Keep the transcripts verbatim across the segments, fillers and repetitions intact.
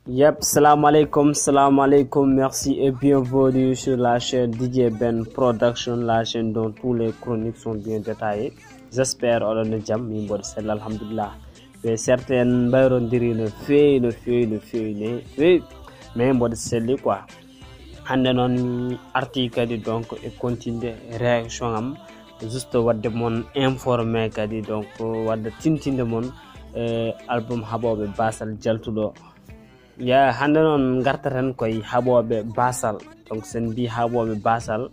Yep, salam alaikum, salam alaikum, merci et bienvenue sur la chaîne D J Ben Production, la chaîne dont tous les chroniques sont bien détaillées. J'espère oɗon no jam, min mboɗo sella, alhamdulillah. Ɓe certains mbayrondirino feewi, no feewi, no feewi, no feewi, mais mboɗo selli quoi. Hannde noon arti kadi donc e continuer réaction am, juste wadde mon informé kadi donc wadde tintinde mon e album Haɓooɓe Basal jaltuɗo. Ya, hannde noon ngartaten koye Haɓooɓe Basal. Donc sen mbi Haɓooɓe Basal,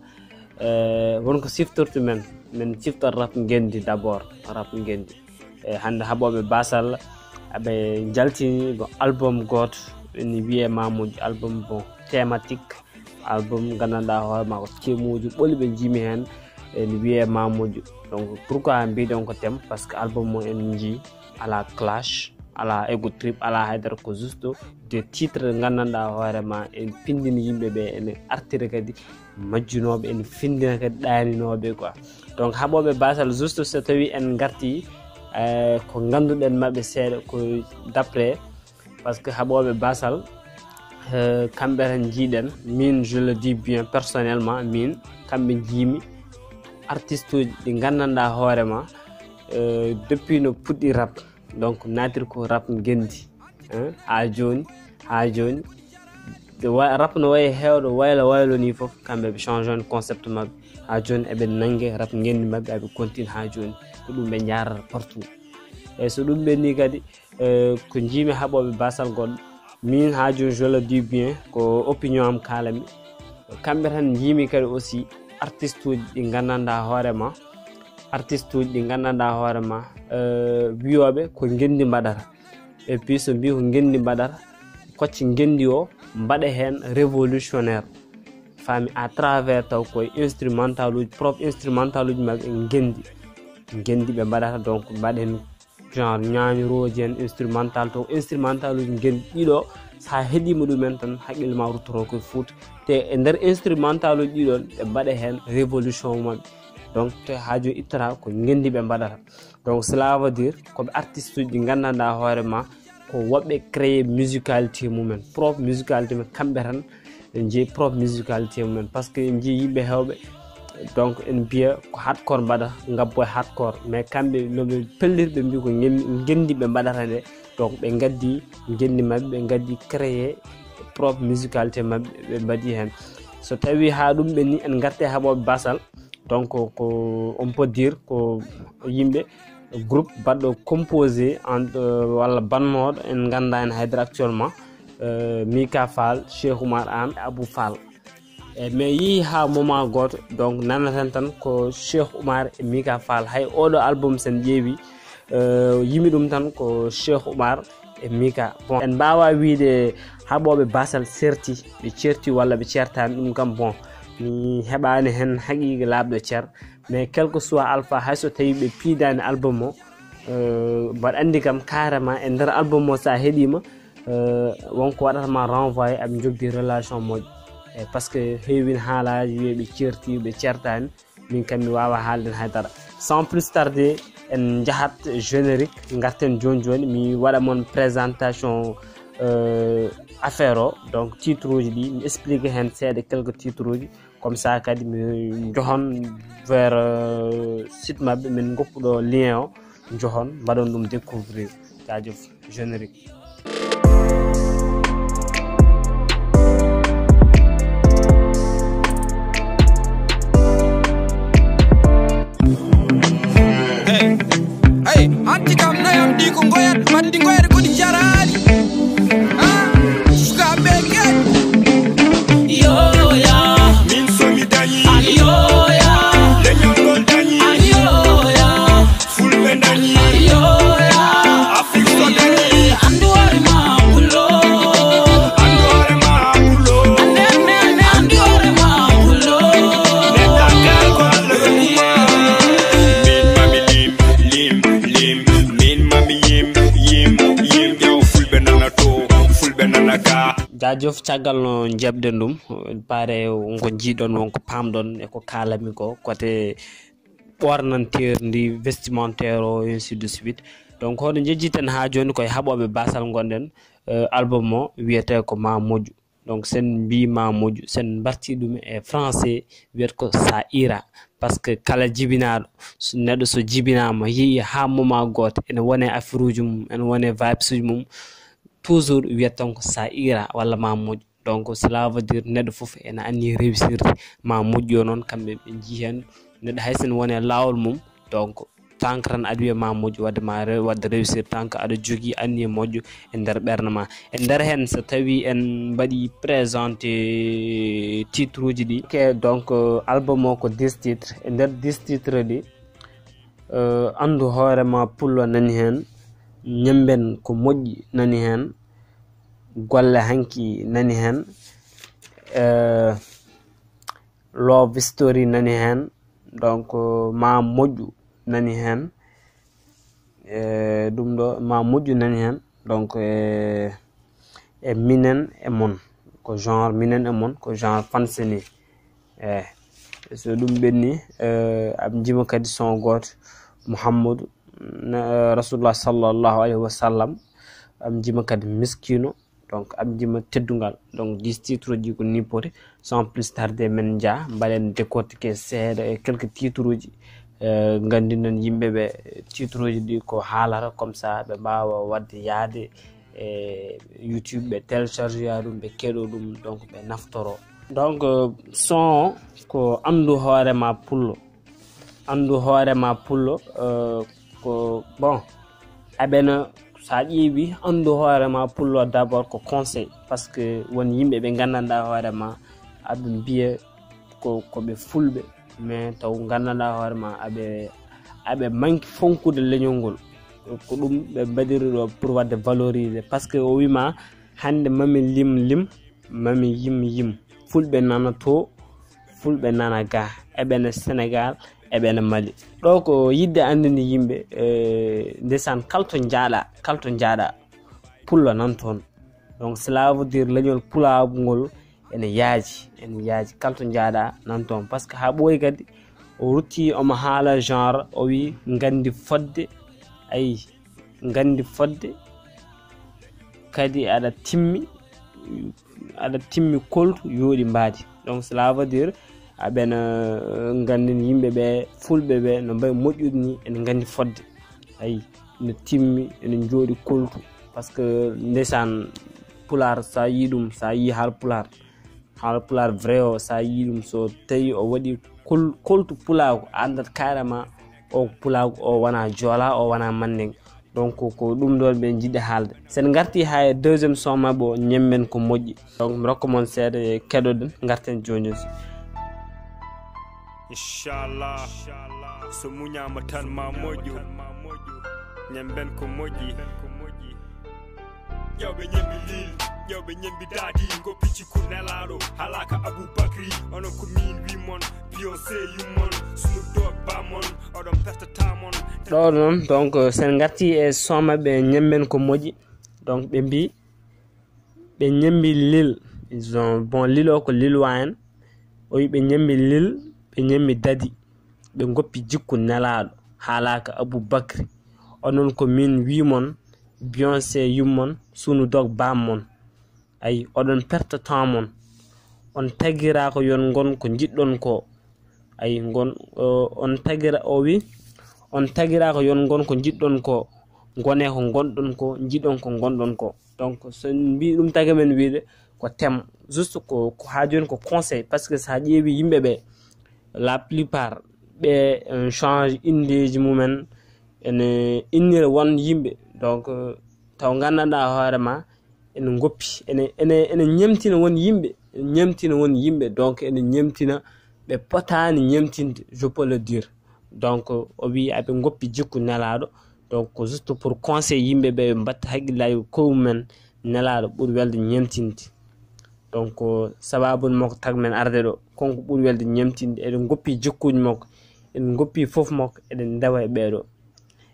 e won ko siftortu men, men siftor rap ngenndi d'abord, rap ngenndi. E hannde Haɓooɓe Basal aɓe njaltini ko album gooto, ene wiyee Mamuuji, album bon thématique, album nganndanɗaa hoore maa ko thème uji ɓoli ɓe njiimi heen, ene wiyee Mamuuji. Donc pourquoi mbiɗon ko thème? Parce que album mo en njii alaa clash, alaa ego trip, alaa haydara, ko juste des titres nganndanɗaa hoore maa en pindini yimɓe ɓe, ene artira kadi majjunooɓe, ene findina kadi ɗaaninooɓe quoi. Donc Haɓooɓe Basal, juste so tawi en ngarti e ko ngannduɗen maɓɓe seeɗa ko d'après, parce que Haɓooɓe Basal e kamɓe tan njiiɗen, min je le dis bien personnellement, min kamɓe njiimi artiste uji ɗi nganndanɗaa hoore maa e depuis no puɗɗi rap, donc naatir ko rap ngenndi, hein, haa jooni, haa jooni. Rap no wayi heewɗo waylo waylo nii fof, kamɓe ɓe changé on concept maɓɓe. Haa jooni eɓe nannge rap ngenndi maɓɓe, eɓe continue haa jooni. Ko ɗum ɓe njaarata partout. Eyi so ɗum ɓenni kadi, e ko njiimi Haɓooɓe Basal goɗɗo, min haa jooni je le dis bien, ko opinion am kaalami. Kamɓe tan njiimi kadi aussi artiste uji ɗi nganndanɗaa hoore maa, artiste uji ɗi nganndanɗaa hoore maa e wiyooɓe ko ngenndi mbaɗata. Et puis so mbi ko ngenndi mbaɗata, kocce ngenndi o mbaɗa heen révolutionnaire. Faami, à travers taw koye instrumental uji, propre instrumental uji maɓɓe ngenndi. Ngenndi ɓe mbaɗata, donc mbaɗa heen genre ñaañorooji en instrumental, to instrumental uji ngenndi ɗiɗo, so a heɗiima ɗumen tan haqqille maa ruttoto koye Fuuta. Te e nder instrumental uji ɗiɗo ɓe mbaɗa heen révolution maɓɓe. Donc te haa jooni ittata ko ngenndi ɓe mbaɗata. Donc cela veut dire ko ɓe artiste uji ɗi nganndanɗaa hoore maa ko woɓɓe créé musicalité mumen, propre musicalité mumen, kamɓe tan ɓe njeyi propre musicalité mumen, parce que en njii yimɓe heewɓe donc en mbiya ko hardcore mbaɗa, ngabbo e hardcore, mais kamɓe no ɓe pellirɓe mbi ko ngenndi ɓe mbaɗata nde, donc ɓe ngaddi ngenndi maɓɓe, ɓe ngaddi créé propre musicalité maɓɓe, ɓe mbaɗi heen. So tawi haa ɗum ɓenni, en ngarte Haɓooɓe Basal. Donc ko on peut dire ko yimɓe groupe baɗɗo composé en walla bannooɗo en nganndaa en haydara actuellement, e Mika Fall, Cheikh Oumar Anne, Abou Fall. E mais yii haa moment gooto, donc nanaten tan ko Cheikh Oumar e Mika Fall. Hay oɗo album sen ƴeewi, e yimi ɗum tan ko Cheikh Oumar e Mika. Bon, en mbaawa wiide Haɓooɓe Basal serti, ɓe certi walla ɓe certaani, ɗum kam bon, mi heɓaani heen haqiiqa laaɓɗo cer. Mais quel que soit alpha, hay so tawi ɓe piidaani album o, e mbaɗa anndi kam carrément e nder album o so a heɗiima, e wonko waɗata ma renvoyé aɓe njogdi relation moƴƴo. E parce que heewin haalaaji wiye ɓe certi, ɓe certaani, min kam mi waawa haalden haydara. Sans plus tarder, en njahat générique, ngarten jooni jooni, mi waɗa mon présentation e affaire o, donc titre uji ɗi, mi explique heen seeɗa quelques titre uji, comme ça kadi mi njohon vers e site maɓɓe, min ngoppuɗo lien o, njohon mbaɗon ɗum découvrir. Jaajëf. Générique. Hey, hey, hanti kam nayam ɗi ko ngoyat, matti ngoyat ko ɗi jaraali. Ah, sukaaɓe ɓe kadi. Yo, ya. Min so mi dañi. An yo, ya. Leñol ngol dañi. An yo, ya. Fulɓe dañi. An yo, ya. Afrik so dañi. Anndu hoore ma, pullo. Anndu hoore ma, pullo. Anndu hoore ma, pullo. Neɗɗangal ko Allah rokki ma. Min mami lim, lim, lim. Min mami yim, yim, yim. Ƴeew fulɓe nana to, fulɓe nana ga. Jaajëf, caggal no njeɓɗen ɗum, pare wonko njiiɗon, wonko paamɗon e ko kaalami ko, côté ɓornanteeri ndi, vestimentaire o, ainsi de suite. Donc, hono njejjiten haa jooni koye Haɓooɓe Basal ngonɗen. Eh, album o wiyetee ko Ma Moƴƴu. Donc, sen mbii Ma Moƴƴu, sen mbarti ɗum e français, wiyata ko Ça ira. Parce que kala jibinaaɗo, so neɗɗo so jibinaama, yii haa moment gooto, ene wone affaire uji mum, ene wone vibes uji mum, toujours wiyata tan ko Ça ira walla Ma Moƴƴu. Donc, cela veut dire neɗɗo fof ene anni réussirde. Ma Moƴƴu o noon, kamɓe ɓe njii heen neɗɗo hay sen wone laawol mum. Donc, tant que tan aɗa wiya Ma Moƴƴu, wadde ma re-, wadde réussir, tant que aɗa jogii anniya moƴƴo e nder ɓernde ma. E nder heen, so tawii en mbaɗii présenté titre uji ɗi. Ok, donc, euh, album o ko dix titres. E nder dix titres ɗi, euh, Anndu Hoore Ma Pullo nani heen, Ñemmben Ko Moƴƴi nani heen, Golle Hanki nani heen, euh, Love Story nani heen, donc, euh, Ma Moƴƴu nani heen, e ɗum ɗo Ma Moƴƴu nani heen, donc, e, e Minen e Mon, ko genre Minen e Mon, ko genre fanse ni. E, so ɗum ɓenni, e, aɓe njima kadi son gooto, Muhammadu, na-, Rasulullah sallallahu alayhi wa sallam, aɓe njima kadi Miskino, donc, aɓe njima Teddungal. Donc, dix titres uji ko ni poti. Sans plus tarder, men njaa, mbaɗen décortiquer seeɗa e quelques titres uji. Eh, nganndinen yimɓe ɓe titres uji ɗi ko haalata, comme ça ɓe mbaawa waɗde yaade e YouTube, ɓe télécharge ya ɗum, ɓe keɗo ɗum, donc ɓe naftoro. Donc, euh, son o ko Anndu Hoore Ma Pullo. Anndu Hoore Ma Pullo, euh, ko, bon, aɓena, so a ƴeewi, Anndu Hoore Ma Pullo d'abord ko conseil, parce que won yimɓe ɓe nganndanɗaa hoore ma, aɓe mbiya ko, ko ɓe fulɓe, mais taw nganndanɗaa hoore ma, aɓe, aɓe manque fonkude leñol ngol. Ko ɗum ɓe mbaɗiri ɗo pour waɗde valoriser, parce que o wii ma, hannde mami lim lim, mami yim yim. Fulɓe nana to, fulɓe nana ga. Eɓe ne Sénégal, eɓe ne Mali. Ɗo ko yiɗde anndinde yimɓe, eh, ndeysaan, kala to njaaɗa, kala to njaaɗa, pullo nan toon. Donc, cela veut dire leñol pulaagu ngol ene yaaji, ene yaaji, kala to njaaɗa nan toon. Parce que haa ɓooyi kadi, o rutti omo haala genre, o wi nganndi fodde, ayi, nganndi fodde, kadi aɗa timmi, aɗa timmi koltu yooɗi mbaadi. Donc, cela veut dire, aɓena, euh, nganndin yimɓe ɓe, fulɓe ɓe, no mbayi moƴƴude ni, ene nganndi fodde. Ayi, no timmi, ene njooɗi koltu. Parce que, ndeysaan, pulaar, so a yii ɗum, so a yii haal pulaar, haal pulaar vrai o, so a yii ɗum, so tawi o waɗi kol-, koltu pulaagu, a anndat carrément o pulaagu, o wona joola, o wona mandeng. Donc, ko ɗum ɗon ɓe njiɗi haalde. Sen ngarti haa e deuxième son maɓɓe o, Ñemmen Ko Moƴƴi. Donc, mi rokka mon seeɗa e keɗoɗen, ngarten jooni jooni. Inchallah, so muñaama tan ma moƴƴu. Ñemben ko moƴƴi. Ƴewɓe ñembi lil, ƴewɓe ñembi daadi, ngoppi cikku nelaaɗo, haalaka Abou Bakri, onon ko min wi mon, Beyoncé yummon, Snoop Dogg bammon, oɗon pertata mon. Ɗo noon, donc, sen ngarti e son maɓɓe Ñemmen Ko Moƴƴi. Donc, ɓe mbi, ɓe ñembi lil. Ils ont, bon, lil o ko lil wa en. O wi ɓe ñembi lil, ɓe ñembi dadi. Ɓe ngoppi jikku nelaaɗo, haalaka Abou Bakri. Onon ko min wi mon, Beyoncé yummon, Snoop Dogg bammon. Ayi, oɗon perta temps mon. On tagira ko yon ngon ko njiɗɗon ko. Ayi, ngon, o, on tagira, o wi, on tagira ko yon ngon ko njiɗɗon ko. Ngone ko ngonɗon ko, njiɗon ko ngonɗon ko. Donc, so en mbi ɗum taga men wiide ko thème. Juste ko, ko haa jooni ko conseil. Parce que so a ƴeewi yimɓe ɓe, la plupart, ɓe, euh, change indeeji mumen, ene innira won yimɓe. Donc, euh, taw nganndanɗaa hoore ma, ene ngoppi, ene, ene, ene ñemtina won yimɓe, ene ñemtina won yimɓe, donc ene ñemtina ɓe potaani ñemtinde, je peux le dire. Donc, o wi aɓe ngoppi jikku nelaaɗo, donc, ko juste pour conseil yimɓe ɓe, ɓe mbatta hakkillaaji ko mumen, nelaaɗo ɓuri welde ñemtinde. Donc, ko sababu makko tag men arde ɗo, kanko ɓuri welde ñemtinde, eɗen ngoppi jikkuuji makko, eɗen ngoppi fof makko, eɗen ndewa e ɓeeɗo.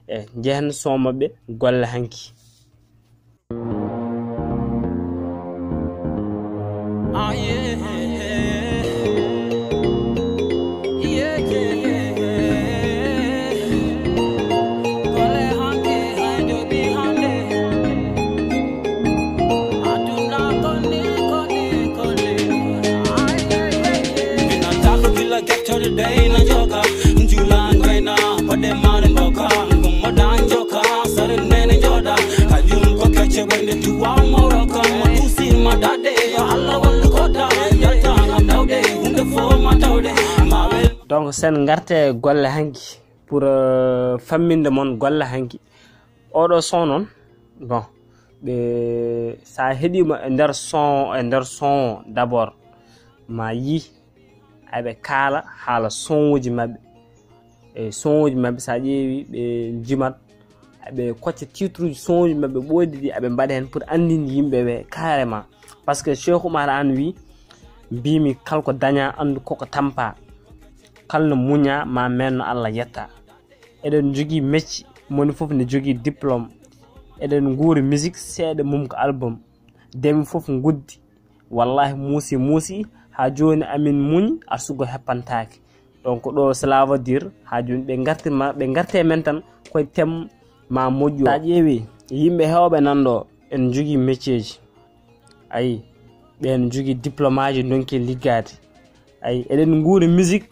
E, njehen son maɓɓe, Golle Hanki. Sen ngarte golle hanki pour euh, famminde mon golle hanki. Oɗo son noon, bon, ɓe sa heɗima e nder son e nder son d'abord ma yi aɓe kaala haala sonuji maɓɓe. E sonuji maɓɓe sa ƴeewi ɓe jimat aɓe kocca titruji sonuji maɓɓe ɓoyɗi ɗi aɓe mbaɗa heen pour anndinde yimɓe ɓe carrément. Parce que Cheikh Oumar Anne wi mbimi kala ko daña anndu koko tampa, kala no muña ma menno Allah yetta. Eɗen jogii mecce, moni fof ne jogii diplôme. Eɗen nguuri musique, seeɗa mum ko album. Demi fof nguddi. Wallahi muusi muusi haa jooni amin muñ arsugo heppantaake. Donc ɗo cela veut dire haa jooni ɓe ngartirma ɓe ngarte men tan koye tem ma moƴƴu. Sa ƴeewi yimɓe heewɓe nan ɗo en jogii mecceeji. Ayi, ɓen jogii diplôme aji ndonki liggaade. Ayi, eɗen nguuri musique,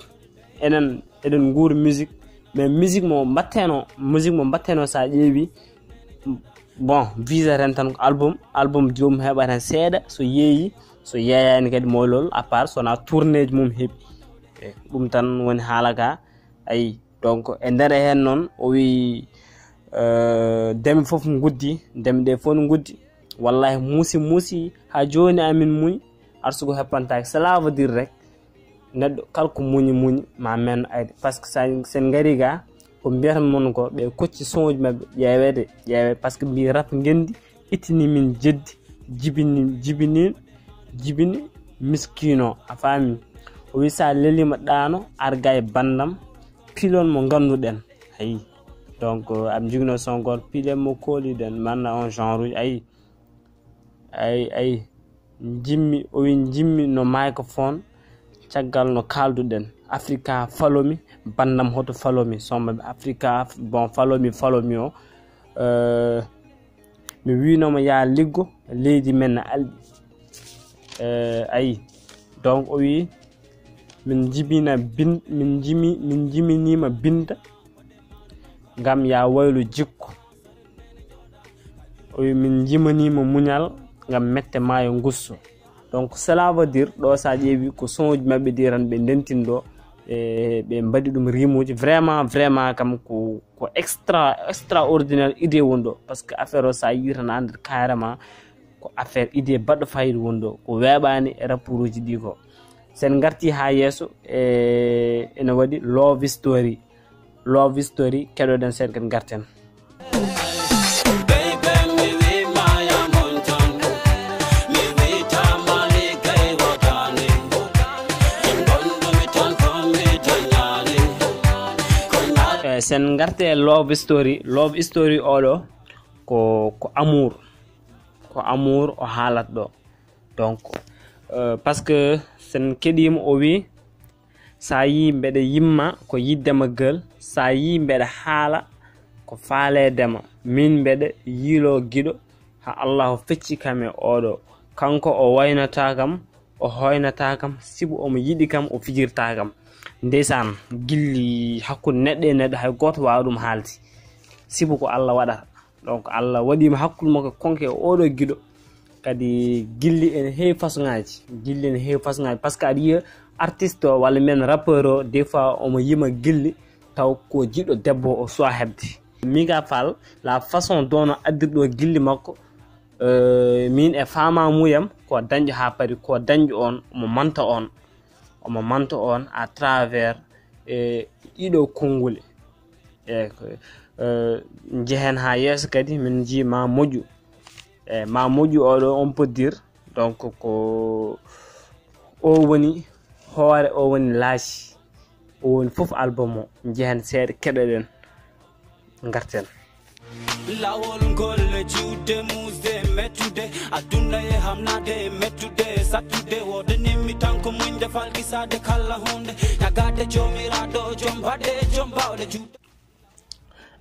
enen eɗen nguuri musique, mais musique mo mbatteno musique mo mbatteno sa ƴeewi bon visa ren tan ko album album joomum heɓa tan seeɗa so yeeyi so yeeyani kadi moolol à part sona tournéeji mum heɓi. E ɗum tan woni haala ka. Ayi, donc e nder e heen noon o wi euh, demi fof nguddi demi ɗe fof nguddi. Wallahi muusi muusi haa jooni amin muñ arsugo heppantaake cela veut dire rek neɗɗo kala ko muñi muñi ma men ayde parce que sen ngari ga ko mbiyata mon ko ɓe kocci sonuji maɓɓe ƴeewede ƴeewe parce que mbi rap ngendi ittini min jeddi jibini jibini jibini miskino a faami. O wi sa lelima ɗaano arga e bandam pilon mo ganduɗen. Ayi, donc am jogino son goto pilen mo koliɗen manna on genre uji ayi. Ayi ayi jimmi o wi jimmi no microphone caggal no kalduɗen africa falomi bandam hoto falomi sombaɓe africa bon falomi falomi o euh, mi winoma ya liggo leydi men ne alɗi. Euh, ayi donc o wi min jibina bin min jimi min jiminima binta ngam ya waylu jikko. O wi min jimanima muñal ngam mette maayo ngusso. Donc cela veut dire ɗo sa ƴeewi ko sonuji maɓɓe diran ɓe ndentin ɗo ɓe ɓe mbaɗi ɗum rimuji vraiment vraiment kam ko ko extra extraordinaire idée woni ɗo parce que affaire o sa yi tan andat carrément ko affaire idée baɗɗo fayida woni ɗo ko weeɓani e rapport uji ɗi ko sen garti ha yeeso e ene waɗi love story. Love story keɗoɗen seeɗa kadi garten. Eh, sen ngarte e love story love story oɗo ko ko amour ko amour o haalat ɗo donc euh, parce que sen keɗima o wi sa yi mbeɗa yimma ko yiddema gel sa yi mbeɗa haala ko faaledema min mbeɗa yiilo giɗo ha allahu fecci kam e oɗo kanko o waynata kam o hoynata kam sibu omo yiɗi kam o fijirta kam ndeysaan gilli hakkunde neɗɗo e neɗɗo hay gooto waawa ɗum haalde sibu ko allah waɗata donc allah waɗima hakkunde makko konke e oɗo giɗo kadi gilli ene heewi façon ngaji gilli ene heewi façon ngaji par ce que aɗa yiya artiste o walla mbiyen rappeur o des fois omo yima gilli taw ko jiɗɗo debbo o suwa heɓde. Miga Fall la façon dono addirɗo gilli makko euh, min e famamuyam ko dañƴo ha paari ko dañƴo on omo manta on omo manta on à travers e ɗiɗo konnguli e euh, jehen ha yeeso kadi min ji ma moƴƴu e ma moƴƴu oɗo on peut dire donc ko o woni hoore o woni laaci o woni fof album o jehen seeɗa keɗoɗen garten. Lawol ngol e juuɗe muusde mettude aduna e hamnade e mettude sattude wodanimmi tan ko muñde falkisade kala hunde ñagade jomiraɗo joom baɗe joom bawɗe juuɗe.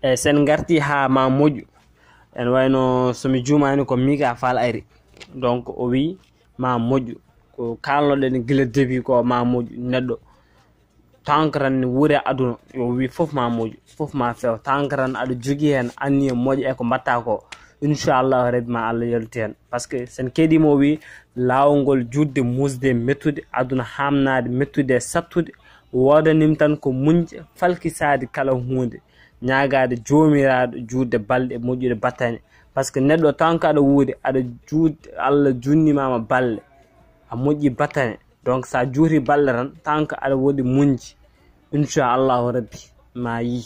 E sen garti ha ma moƴƴu en wayno somi juumani ko mika fal ari donc o wi ma moƴƴu ko kalnoɗen gila début ko ma moƴƴu neɗɗo tankaran ne wuure aduna yo wi fof ma moƴƴu fof ma few tankaran aɗa jogui hen anniya moƴƴa e ko mbatta ko inchallahu rabbi ma allah yaltu hen par ce que sen keeɗima o wi lawol ngol jutde musde mettude aduna hamnade mettude sattude Woodanim tan ko muñde, falkisaade kala huunde, ñaagaade Joomiraaɗo juutde balɗe, moƴƴude battane. Parce que neɗɗo, tan ko aɗa wuuri, aɗa juut-, Allah juutniima ma balɗe, a moƴƴi battane. Donc, so a juuti balɗe tan, tan ko aɗa woodi muñde, inchallahu rabbi, ma yii.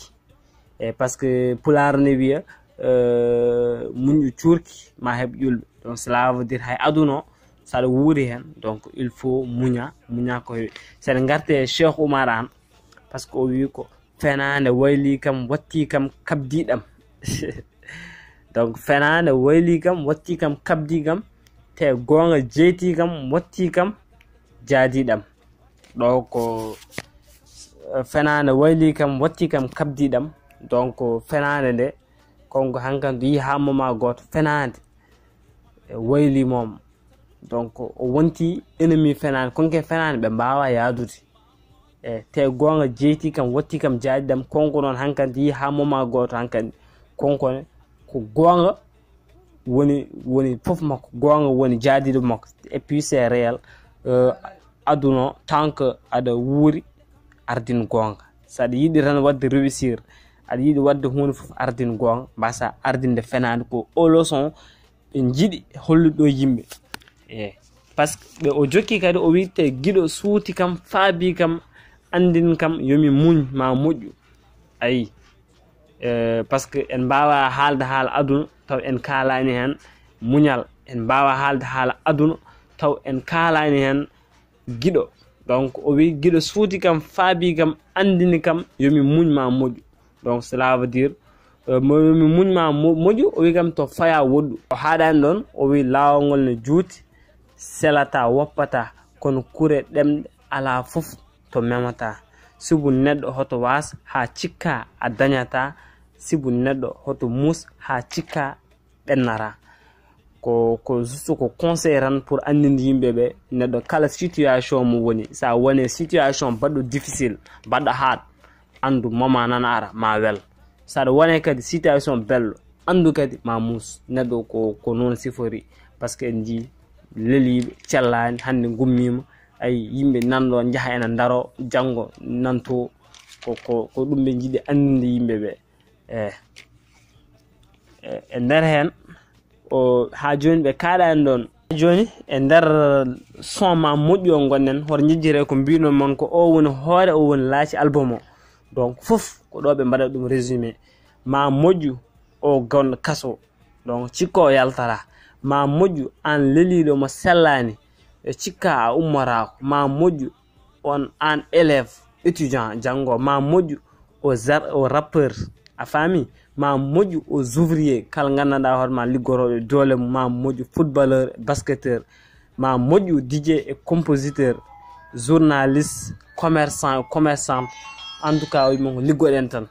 E, parce que Pulaar ne wiya, euh, muñɗo cuurki ma heɓ ƴulɓe. Donc, cela veut dire hay aduna o, so aɗa wuuri heen, donc, il faut muña, muña ko heewi. So eɗen ngarti e Cheikh Oumar Anne, parce que o wi ko: "Fenaande waylii kam, wattii kam, kabdii ɗam." Donc, fenaande waylii kam, wattii kam, kabdii kam, te goonga jeytii kam, wattii kam, jaadii ɗam. Ɗo ko, eh, fenaande waylii kam, wattii kam, kabdii ɗam. Donc, fenaande nde, kon ko hankadi yii haa moment gooto, fenaande, eh, waylii moom. Donc, o wonti ennemi fenaande, konke fenaande ɓe mbaawaa yaadude. E, te goonga jeytii kam, wattii kam, jaadii ɗam, konko noon hankadi yii haa moment gooto hankadi. Konko ne, ko goonga woni, woni fof makko, goonga woni jaadiiɗo makko. Et puis, c'est réel. Euh, aduna o, tant que aɗa wuuri, ardin goonga. So aɗa yiɗi tan waɗde réussir, aɗa yiɗi waɗde huunde fof, ardin goonga, mbasa ardinde fenaande. Ko o leçon ɓe njiɗi hollude ɗo yimɓe. E, parce que ɓe o jokki kadi, o wi: "Te giɗo suuti kam, faabii kam, anndin kam, yo mi muñ, ma moƴƴu." Ayi. E, parce que en mbaawaa haalde haala aduna taw en kaalaani heen muñal. En mbaawaa haalde haala aduna taw en kaalaani heen giɗo. Donc, o wi: "Giɗo suuti kam, faabii kam, anndini kam, yo mi muñ, ma moƴƴu." Donc, cela veut dire, euh, mo, yo mi muñ, ma mo-, moƴƴu, o wi kam to fayaa woɗɗu. O haaɗaani ɗoon, o wi: "Laawol ngol ne juuti, selataa, woppataa, kono kure ɗemɗe alaa fof to memataa. Sibu neɗɗo hoto waas haa cikka a dañataa, sibu neɗɗo hoto muus haa cikka ɓennata." Ko, ko juste ko conseil tan pour anndinde yimɓe ɓe, neɗɗo kala situation mo woni, so a woni situation baɗɗo difficile, baɗɗo hard, anndu moment nana ara, ma wel. So aɗa woni kadi situation belɗo, anndu kadi ma muus. Neɗɗo ko, ko noon sifori, parce que en njii leliiɓe cellaani, hannde ngummiima, ay yimɓe nan ɗo njaha ena ndaro, janngo nanto, ko, ko, ko ɗum ɓe njiɗi anndinde yimɓe ɓe. E, e, e nder heen, o, haa jooni ɓe kaaɗaani ɗoon. Jooni, e nder son ma moƴƴu o ngonɗen, hoto njejjire ko mbiinoo mon ko o woni hoore, o woni laaci album o. Donc, fof ko ɗo ɓe mbaɗa ɗum résumé. Ma moƴƴu o gonɗo kaso. Donc, cikko o yaltata. Ma moƴƴu aan leliiɗo mo sellaani, e cikka a ummoraako. Ma moƴƴu on aan élève, étudiant, janngo, ma moƴƴu o zar-, o rappeur, a faami? Ma moƴƴu o ouvrier, kala nganndanɗaa hoore ma liggotooɗo e doole mum, ma moƴƴu footballeur, basketteur, ma moƴƴu D J e compositeur, journaliste, commerçant, commerçante. En tout cas, o yimɓe ko liggoɗen tan.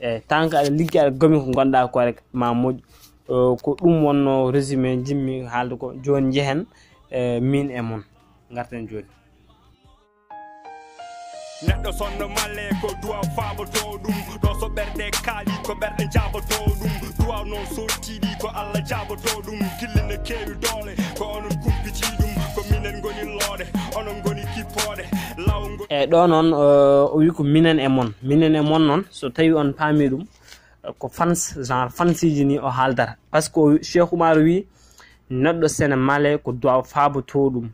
E, tant que aɗa liggi, aɗa goomi ko ngonɗaa ko rek, ma moƴƴu. E, ko ɗum wonno résumé njimmi haalde ko. Jooni njehen, e, min e mon. Ngarten jooni. Neɗɗo sonno malle ko duwaw faaboto ɗum. Ɗo so ɓerɗe kaali ko ɓerɗe jaaboto ɗum. Duwaw noon so tiiɗi ko Allah jaaboto ɗum. Gilli ne keewi doole ko onon kumpiti ɗum. Ko minen ngoni looɗe, onon ngoni kippooɗe. Law ngo- E ɗo noon, o, o wi ko minen e mon. Minen e mon noon, so tawi on paami ɗum, ko fans, genre fansiji ni o haaldata. Parce que o wi-, Cheikh Oumar wi, neɗɗo sene male ko duwaw faaboto ɗum.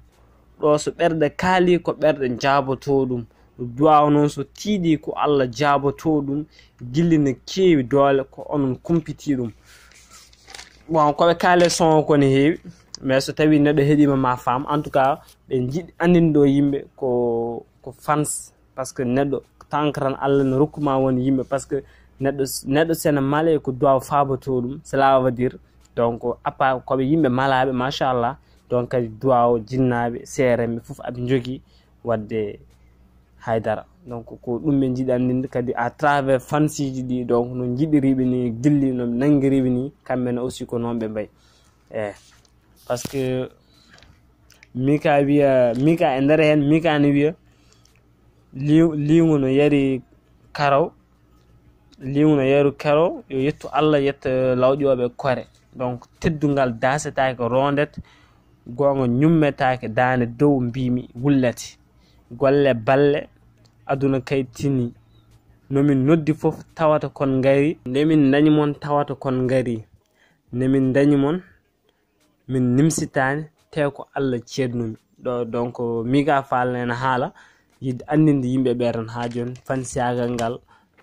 Ɗo so ɓerɗe kaali ko ɓerɗe jaaboto ɗum. Duwaw noon so tiiɗi ko Allah jaaboto ɗum. Gilli ne keewi doole ko onon kumpiti ɗum. Bon, ko ɓe kaali son o ko ne heewi, mais so tawi neɗɗo heɗima ma faam. En tout cas, ɓe njiɗi anndinde ɗo yimɓe ko, ko fans. Parce que neɗɗo, tant que tan Allah no rokku ma won yimɓe, parce que neɗɗo, neɗɗo sene male ko duwaw faaboto ɗum, cela veut dire, donc, à part ko ɓe yimɓe malaaɓe, machallah, donc, kadi duwaw jinnaaɓe, seeremɓe fof aɓe njogii waɗde haydara. Donc, ko ɗum ɓe njiɗi anndinde kadi à travers fansiji ɗi, donc, no njiɗiriɓe ni, gilli no ɓe nanngiriɓe ni, kamɓe ne aussi ko noon ɓe mbayi. Eh, parce que Mika wiya, Mika e nder heen, Mika ne wiya, liw-, liwngu no yari karaw, liwngu no yari karaw, yo yettu Allah, yetta lawƴooɓe kore. Donc, teddungal daasetaake rondet, goonga ñummetaake daande dow, mbimi wullete. Golle balle, aduna kay tini. No min noddi fof tawata kon ngari. Nde min ndañi mon tawata kon ngari. Nde min ndañi mon min nimsitaani, te ko Allah ceednumi. Ɗo, donc, Miga Fall ene haala, yiɗde anndinde yimɓe ɓe tan haa jooni, fansiyaagal ngal.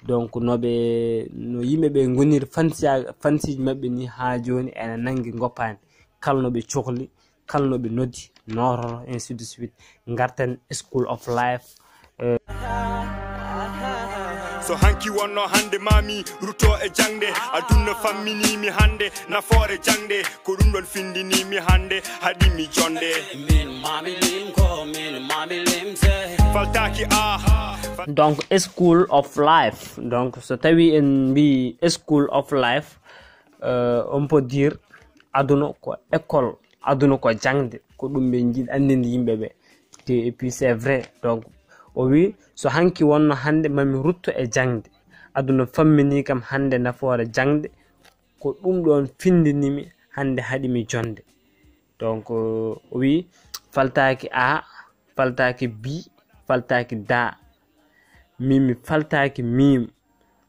Donc, no ɓe, no yimɓe ɓe ngoniri fansiya-, fansiiji maɓɓe ni haa jooni ene nanngi ngoppaani. Kala no ɓe cohli, kala no ɓe noddi, noototo, ainsi de suite. Ngarten School of Life. So hanki wonno hande mami rutto e jangde, aduna famminimi hande nafoore jangde, ko ɗum ɗon findinimi hande haɗimi jonde. Min mami lim ko min mami limse. Faltaki a. Donc, School of Life. Donc, so tawi en mbi School of Life, euh, on peut dire aduna ko école, aduna ko jangde, ko ɗum ɓe jiɗi anndinde yimɓe ɓe. Te, et puis c'est vrai. Donc, o wi so hanki wonno hande mami rutto e jangde, aduna fammini kam hande nafoore jangde, ko ɗum ɗon findinimi hande haɗimi jonde. Donc, euh, o wi faltaki a, faltaki bi, faltaki da. Min mi faltaki mim.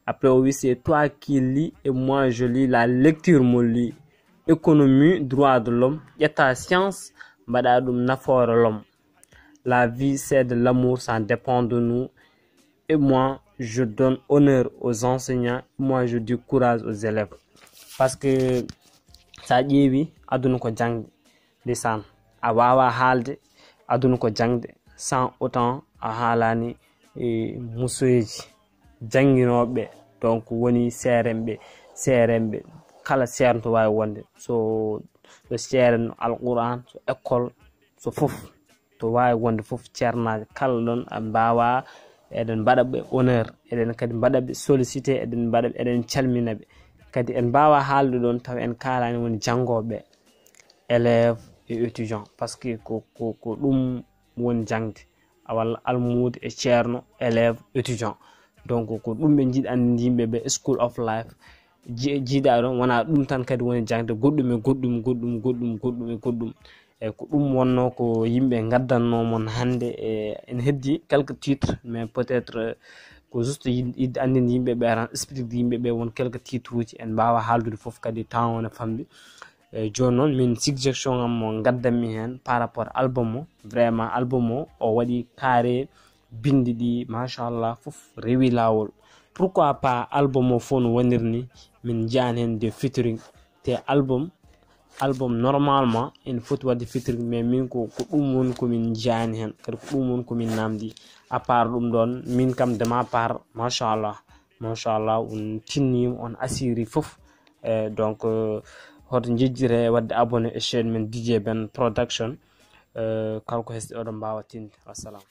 Après, o wi c'est toi qui lis et moi je lis, la lecture mo lis. Économie, droit de l'homme, ƴetta science, mbaɗa ɗum nafoore l'homme. La vie c'est de l'amour, ça dépend de nous. Et moi je donne honneur aux enseignants, et moi je dis courage aux élèves. Parce que sa ƴeewi aduna ko jangde, ndeysaan, a wawa haalde aduna ko jangde sans autant a haalani, e, musoyeji jannginooɓe, donc woni seerenɓe, seerenɓe, kala seerno to waawi wonde, so, so seerenno, Alquran, so école, so fof, to waawi wonde fof, ceernaajo kala ɗon, en mbaawa, eɗen mbaɗa ɓe honneur, eɗen kadi mbaɗa ɓe sollicité, eɗen mbaɗa ɓe, eɗen calmina ɓe. Kadi en mbaawa haalde ɗon tawa en kaalaani woni janngooɓe, élève et étudiant, parce que ko, ko, ko ɗum woni jangde, a walla almuudo e ceerno, élève, étudiant. Donc ko ɗum ɓe njiɗi anndinde yimɓe ɓe, School of Life. Ji-, jiidaa ɗon wona ɗum tan kadi woni jangde, goɗɗum e goɗɗum, goɗɗum, goɗɗum, goɗɗum e goɗɗum. E ko ɗum wonno ko yimɓe ngaddanno mon hannde. E en heddi quelques titres, mais peut-être, euh, ko juste yid-, yidde anndinde yimɓe ɓe tan, expliquede yimɓe ɓe won quelques titres uji, en mbaawa haaldude fof kadi temps o ne famɗi. E jooni noon min suggestion am mo ngaddanmi heen par rapport album o, vraiment album o, o waɗi carré, bindi ɗi machallah fof rewi laawol. Pourquoi pas album o fof no woniri ni min njiyaani heen de featuring? Te album, album normalement ene foti waɗde featuring, mais min ko, ko ɗum woni ko min njiyaani heen, kadi ko ɗum woni ko min namdi. À part ɗum ɗon, min kam de ma part, machallah, machallah, on tinnima, on asiri fof. Eh, donc, euh, hoto jejjire wadde abonné e chaîne men D J Ben Production. Euh, kala ko hesɗi oɗon mbaawa tinde. Wassalam.